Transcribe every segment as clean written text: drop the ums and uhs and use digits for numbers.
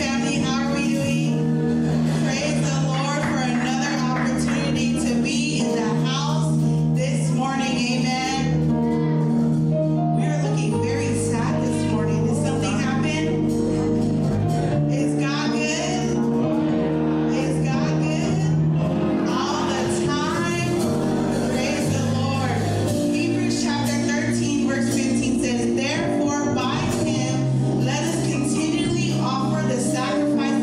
family. How are we doing? Praise the Lord for another opportunity to be in the house this morning. Amen. We are looking very sad this morning. Did something happen? Is God good? Is God good? All the time. Praise the Lord. Hebrews chapter 13, verse 15 says, "Therefore, by him, let us continually offer the sacrifice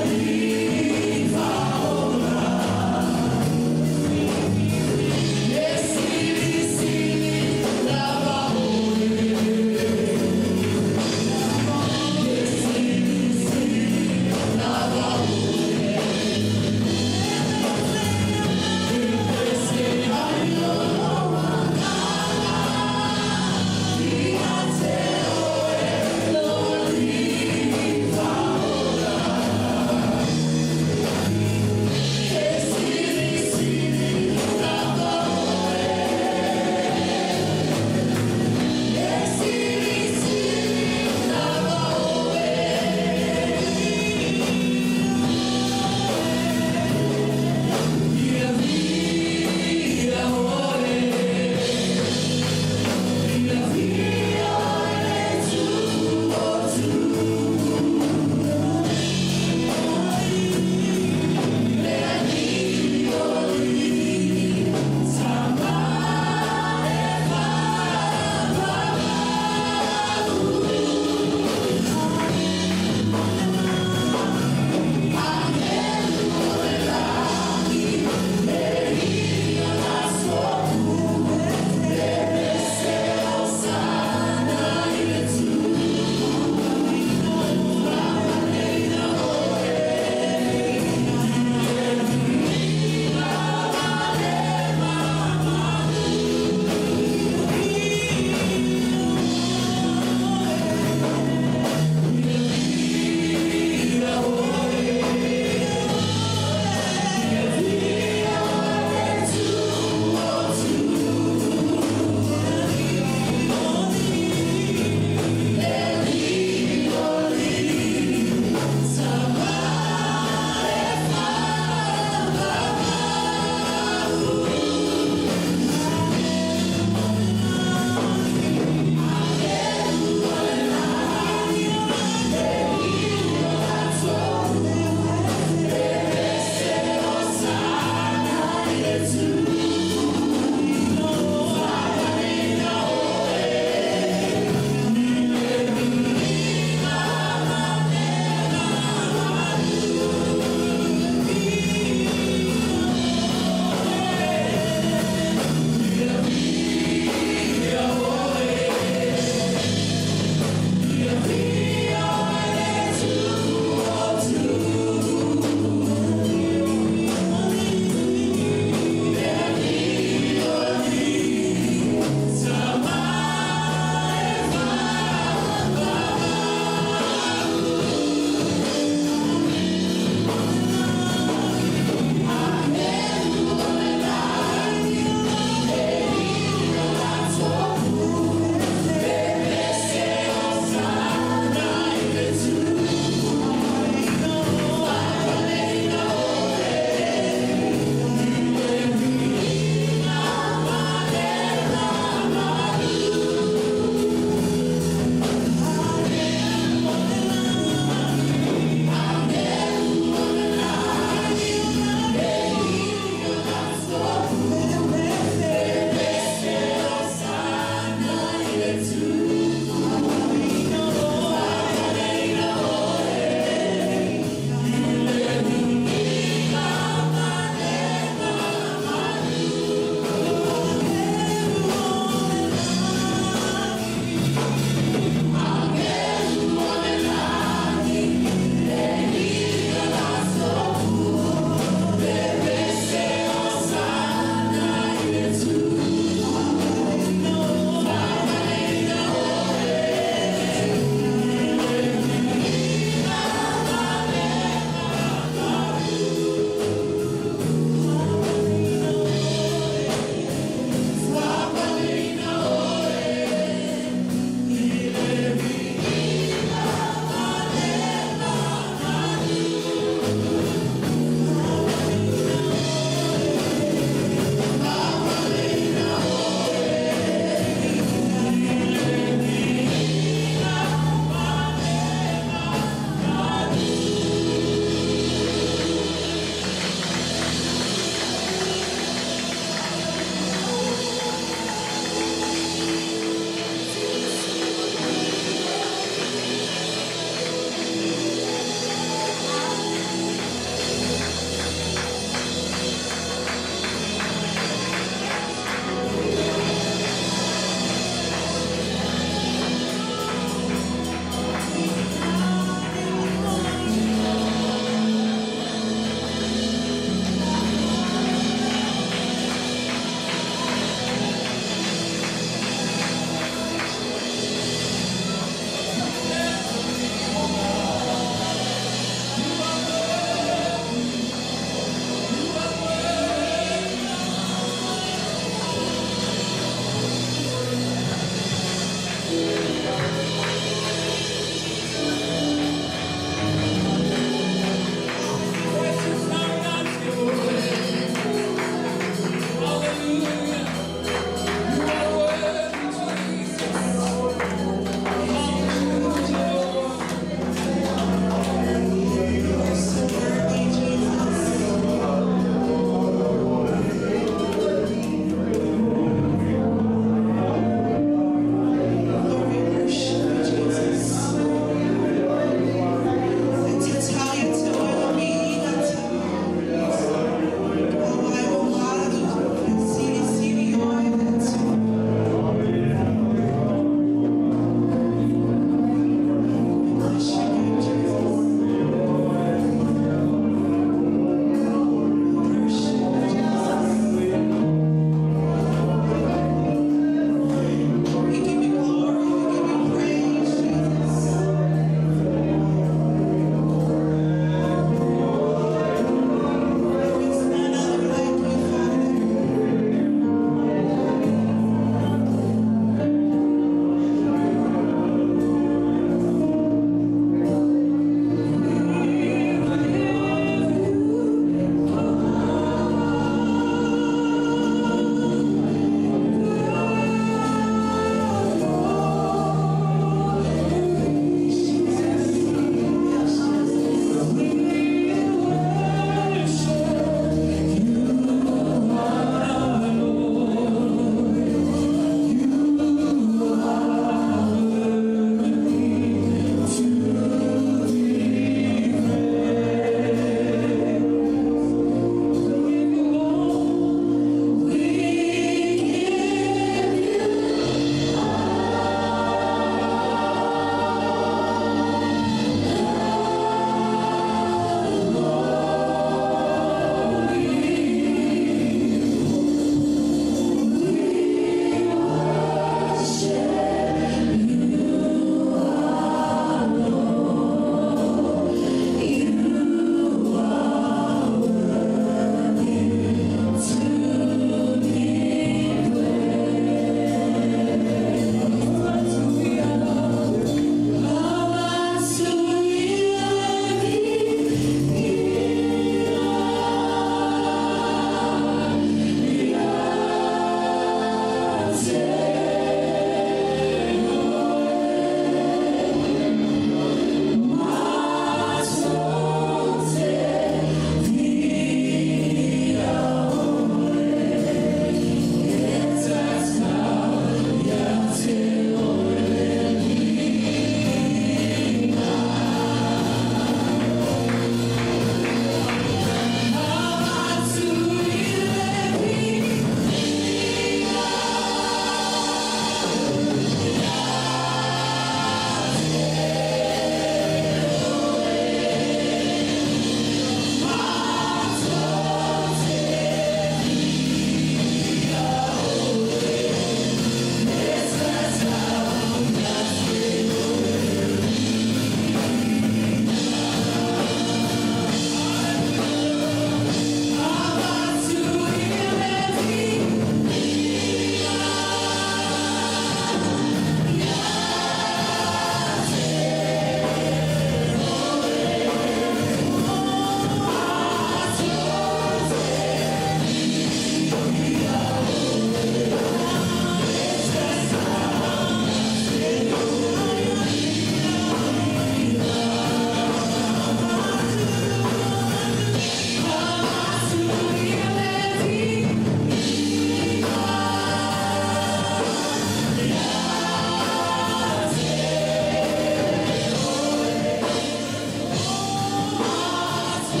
We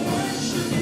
worship you.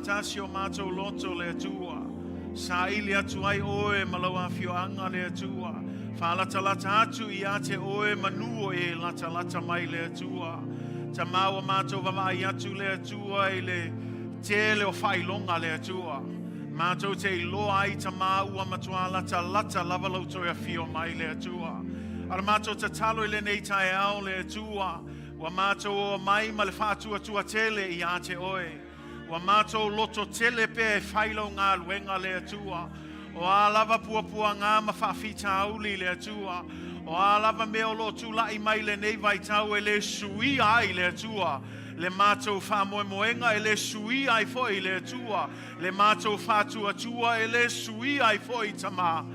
faatasi o matou loto le Atua. Saili atu ai Oe ma Lau afioaga le Atua. Faalatalata atu ia te Oe manu o e latalata mai le Atua. Tamā ua matou vavaai atu le Atua i le tele o faailoga le Atua. Matou te iloa ai Tamā ua matuā latalata lava Lou toe afio mai le Atua. A o le matou tatalo i lenei taeao le Atua, ua matou oo mai ma le faatuatua tele ia te Oe. Ua matou loto tele pea e fai Lau galuega le Atua. O a lava puapuaga ma faafitauli le Atua, o a lava mea o lo o tulai mai lenei vaitau e le suia ai le Atua le matou faamoemoega, e le suia ai foi le Atua le matou faatuatua, e le suia ai foi Tamā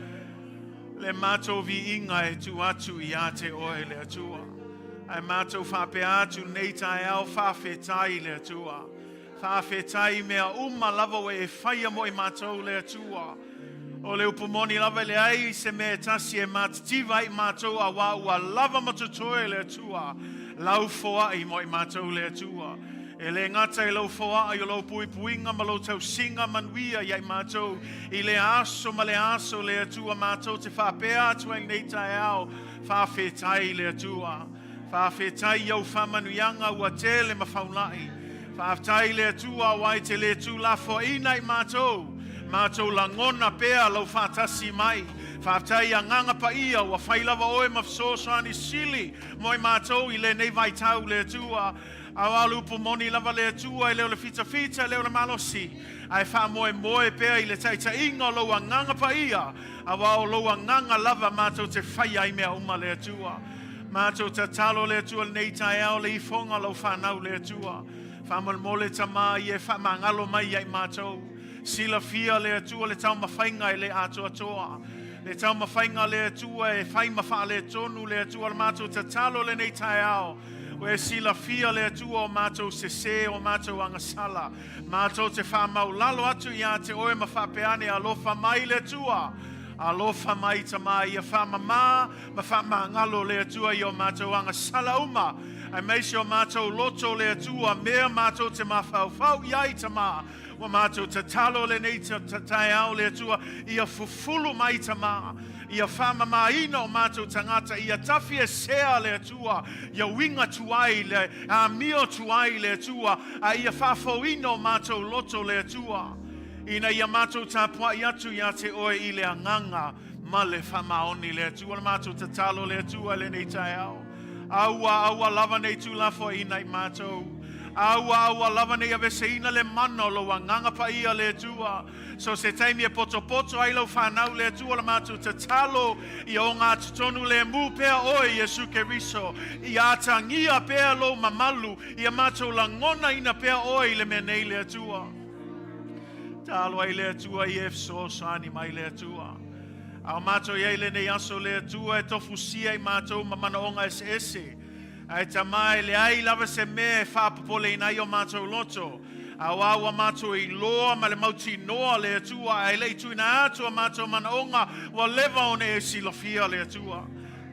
le matou viiga e tuu atu ia te Oe le Atua. Ae matou faapea atu lenei taeao, faafetai le Atua. Faafetai i mea uma lava ua e faia mo i matou le Atua. O le upu moni lava e leai se mea e tasi e matitiva ai i matou auā ua lava ma totoe le Atua lau foai mo i matou le Atua. E le gata i lau foai o lou puipuiga ma lou tausiga manuia ia i matou i lea aso ma lea aso le Atua matou te faapea atu ai lenei taeao, faafetai le Atua. Faafetai i au faamanuiaga ua tele ma faulai. Faafetai i le Atua aua e te le tuulafoaiina i matou, matou lagona pea lau faatasi mai. Faafetai i agaga paia ua fai lava oe ma fesoasoani sili mo i matou i lenei vaitau le Atua. Aua o le upu moni lava le Atua e le o le fitafita e le o le malosi, ae faamoemoe pea i le taitaiga o lou agaga paia, aua o lou agaga lava matou te faia ai mea uma le Atua. Matou tatalo le Atua lenei taeao le ifoga o lau fanau le Atua. Faamolemole Tamā ia e faamagalo mai ia i matou. Silafia le Atua le taumafaiga e le atoatoa. Le taumafaiga le Atua e fai ma faaletonu le Atua. O le matou tatalo lenei taeao, ua e silafia le Atua o matou sese, o matou agasala. Matou te faamaulalo atu ia te Oe ma faapea ane, alofa mai le Atua. Alofa mai Tamā ia faamamā ma faamagalo le Atua i o matou agasala uma, aemaise o matou loto le Atua, mea matou te mafaufau i ai Tamā. Ua matou tatalo lenei taeao le Atua, ia fufulu mai Tamā, ia faamamāina o matou tagata, ia tafiesea le Atua, ia uiga tuai le amio tuai le Atua, a ia faafouina o matou loto le Atua, ina ia matou tapuai atu ia te Oe i le agaga ma le faamaoni le Atua. O le matou tatalo le Atua lenei taeao, aua aua lava nei tuulafoaiina i matou, aua aua lava nei aveseina le mana o lou agaga paia le Atua. So se taimi e potopoto ai lau fanau le Atua, o le matou tatalo ia ogatotonu lemu pea oe Iesu Keriso, ia atagia pea lou mamalu, ia matou lagonaina pea oe i le mea nei le Atua. Talo ai le Atua ia e fesoasoani mai le Atua. A o matou i ai lenei aso le Atua e tofusia i matou ma manaoga eseese. Ae Tamā e leai lava se mea e faapopoleina ai o matou loto. Auā ua matou iloa ma le mautinoa le Atua ae le i tuuina atu o matou manaoga ua leva ona e silafia le Atua.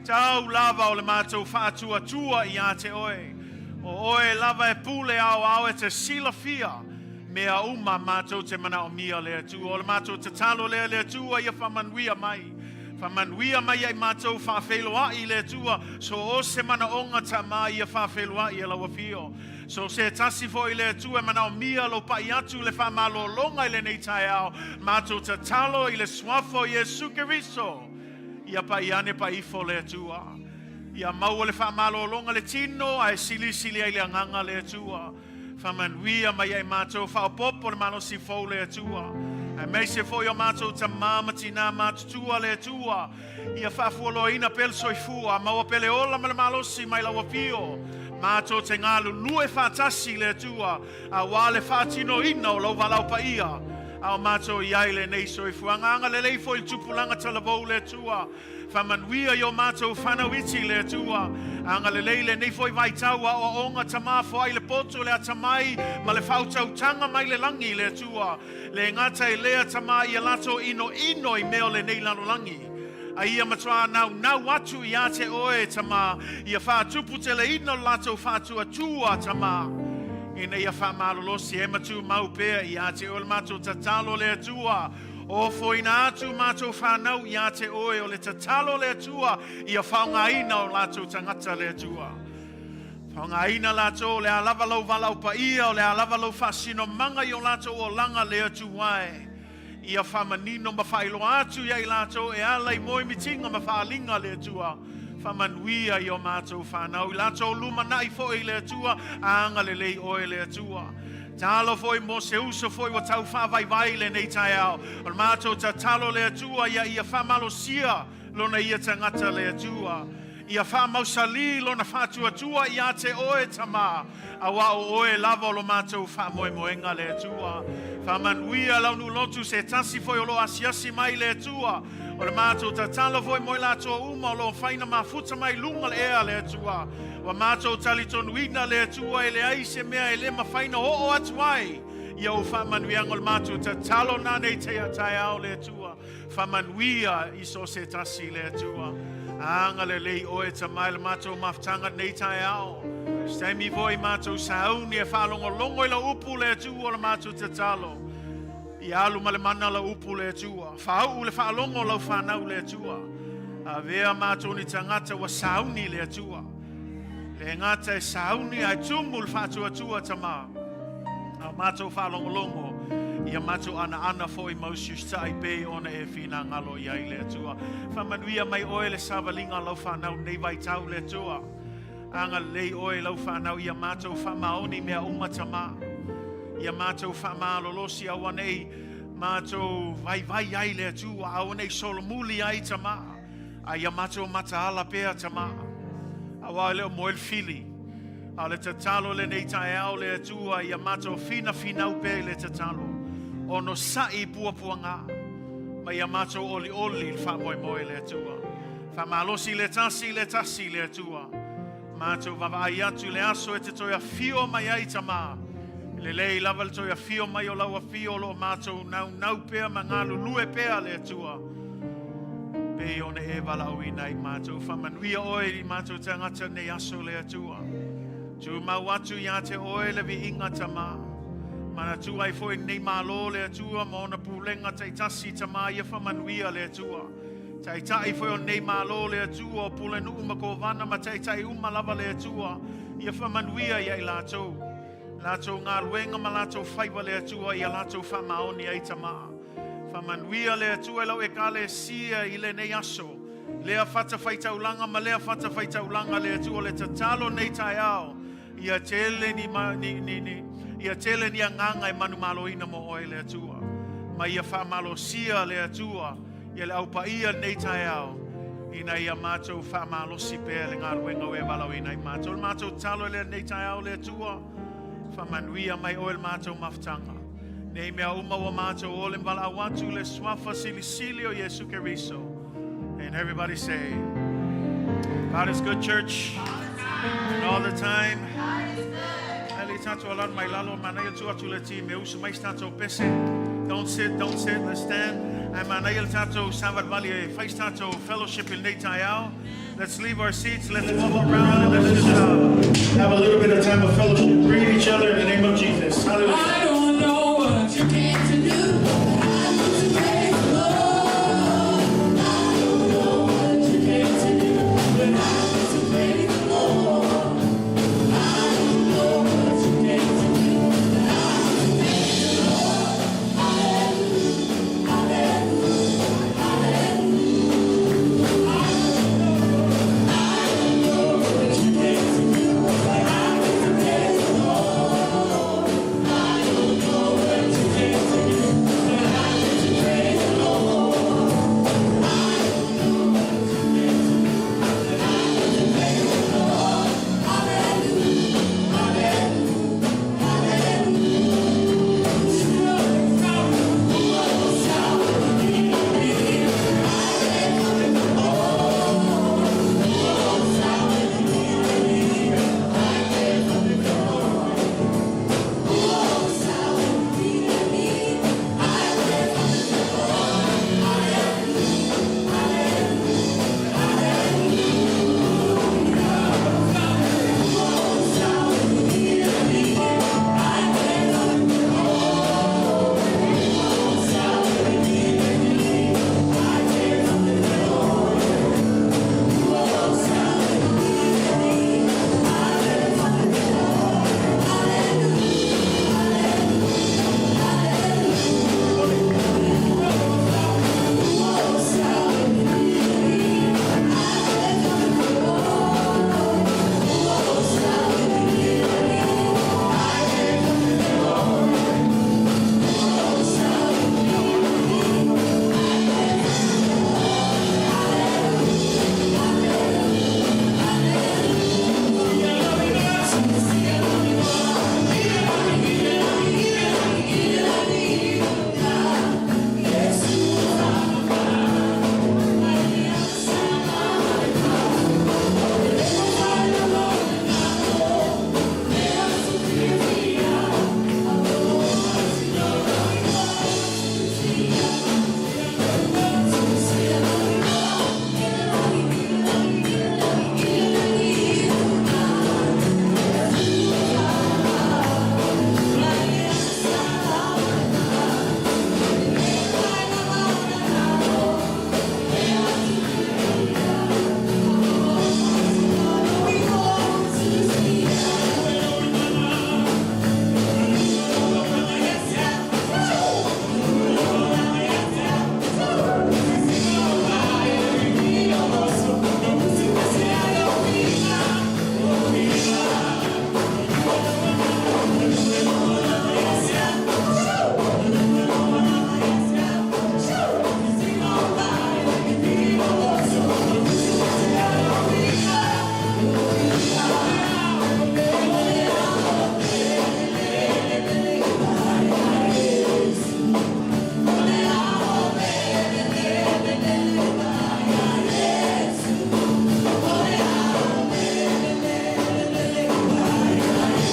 Tau lava o le matou faatuatua ia te Oe. O Oe lava e pule aoao e te silafia mea uma matou te manaomia le Atua. O le matou tatalo lea le Atua ia faamanuia mai. Faamanuia mai ia i matou faafeiloai i le Atua. So o se manaoga Tamā ia faafeiloai e lau afio. So se tasi foi le Atua e manaomia lou pai atu le faamalologa i lenei taeao, matou tatalo i le suafa o Iesu Keriso. Ia pai ane pai ifo le Atua. Ia maua le faamalologa le tino ae silisili ai le agaga le Atua. Faamanuia mai ia i matou faaopoopo le malosi fou le Atua. Aemaise foi o matou tamā ma tinā matutua le Atua. Ia faafualoaina pea le soifua, maua pea le ola ma le malosi mai lau afio. Matou te galulue faatasi le Atua, auā le faatinoina o lau valaau paia. A o matou i ai lenei soifuaga, agalelei foi i le tupulaga talavou le Atua. Faamanuia i o matou fanau iti le Atua. Agalelei lenei foi vaitau aoaoga tamā foai le poto le atamai ma le faautautaga mai le lagi le Atua. Le gata i lea tamā ia latou inoino i mea o lenei lalolagi. A ia matuā naunau atu ia te oe tamā, ia faatuputeleina lo latou faatuatua tamā. Ina ia faamalolosi ai ma tumau pea ia te Oe le matou tatalo le Atua. Ofoina atu matou fanau ia te Oe o le tatalo le Atua ia faaaogaina o latou tagata le Atua. Faaaogaina latou o le a lava lau valaau paia, o le a lava lau faasinomaga i o latou olaga le Atua e. Ia faamanino ma faailoa atu ia i latou e ala i moemitiga ma faaaliga le Atua. Faamanuia i o matou fanau, i latou lumanai foi le Atua, agalelei Oe le Atua. Talo foi mo se uso foi ua tau faavaivai lenei taeao. O le matou tatalo le Atua ia ia faamalosia lona ia tagata le Atua. Ia faamausali lona faatuatua ia te Oe, Tamā, auā o Oe lava o lo matou faamoemoega le Atua. Faamanuia lau nuu lotu se tasi foi o lo o asiasi mai le Atua. O le matou tatalo foi mo i latou uma o lo o faina mafuta mai luga le ea le Atua. Ua matou talitonuina le Atua e leai se mea e le mafai na oo atu ai ia ou faamanuiaga o le matou tatalo na nei taeao le Atua. Faamanuia i so o se tasi le Atua. Agalelei Oe Tamā i le matou mafutaga nei taeao. Se taimi foi matou sauni e faalogologo i lau upu le Atua o le matou tatalo. Ia alu ma le mana lau upu le Atua. Faauu le faalogo o lau fanau le Atua. Avea matou ni tagata ua sauni le Atua. Le gata e sauni ae tumu le faatuatua Tamā. A matou faalogologo, ia matou anaana foi ma usiusitai pei ona e finagalo i ai le Atua. Faamanuia mai Oe le savaliga o lau fanau nei vaitau le Atua. Agalelei Oe i lau fanau ia matou faamaoni mea uma Tamā. Ia matou faamalolosi auanei matou vaivai ai le Atua, auanei solomuli ai Tamā. A ia matou mataala pea Tamā. Auā e le o moe le fili. A o le tatalo lenei taeao le Atua ia matou finafinau pea i le tatalo. Onosai i puapuaga ma ia matou olioli i le faamoemoe le Atua. Faamalosi le tasi i le tasi le Atua. Matou vaavaai atu i le aso e te toe afio mai ai Tamā. E lelei lava le toe afio mai o lau afio o lo o matou naunau pea ma galulue pea le Atua. Pei ona e valaauina ai matou. Faamanuia Oe i matou tagata nei aso le Atua. Tumau atu ia te Oe le viiga Tamā. Manatua ai foi lenei Malo le Atua ma ona pulega taitasi Tamā ia faamanuia le Atua. Taitai foi o lenei Malo le Atua o Pulenuu ma Kovana ma taitai uma lava le Atua ia faamanuia ia i latou. Latou galuega ma latou faiva le Atua ia latou faamaoni ai Tamā. Faamanuia le Atua i lau Ekalesia i lenei aso. Lea fatafaitaulaga ma lea fatafaitaulaga le Atua le tatalo nei taeao. Ia tele ni, ni, ni, ni, ia tele ni agaga e manumaloina mo oe le Atua. Ma ia faamalosia le Atua ia le aupaia lenei taeao ina ia matou faamalosi pea le galuega ua e valaauina ai matou. Le matou tatalo lea lenei taeao le Atua, faamanuia mai oe le matou mafutaga. Nei mea uma ua matou ole ma valaau atu le suafa silisili o Iesu Keriso. And everybody say, God is good, church. And all the time. Ai le tatou alanu mai lalo, manaia tu atu le ti me usu mai se tatou pese. Don't sit, don't sit, let's stand. Ai manaia le tatou savalivali e fai se tatou fellowship i lenei taeao. Let's leave our seats, let's walk around and let's just have a little bit of time of fellowship. Greet each other in the name of Jesus.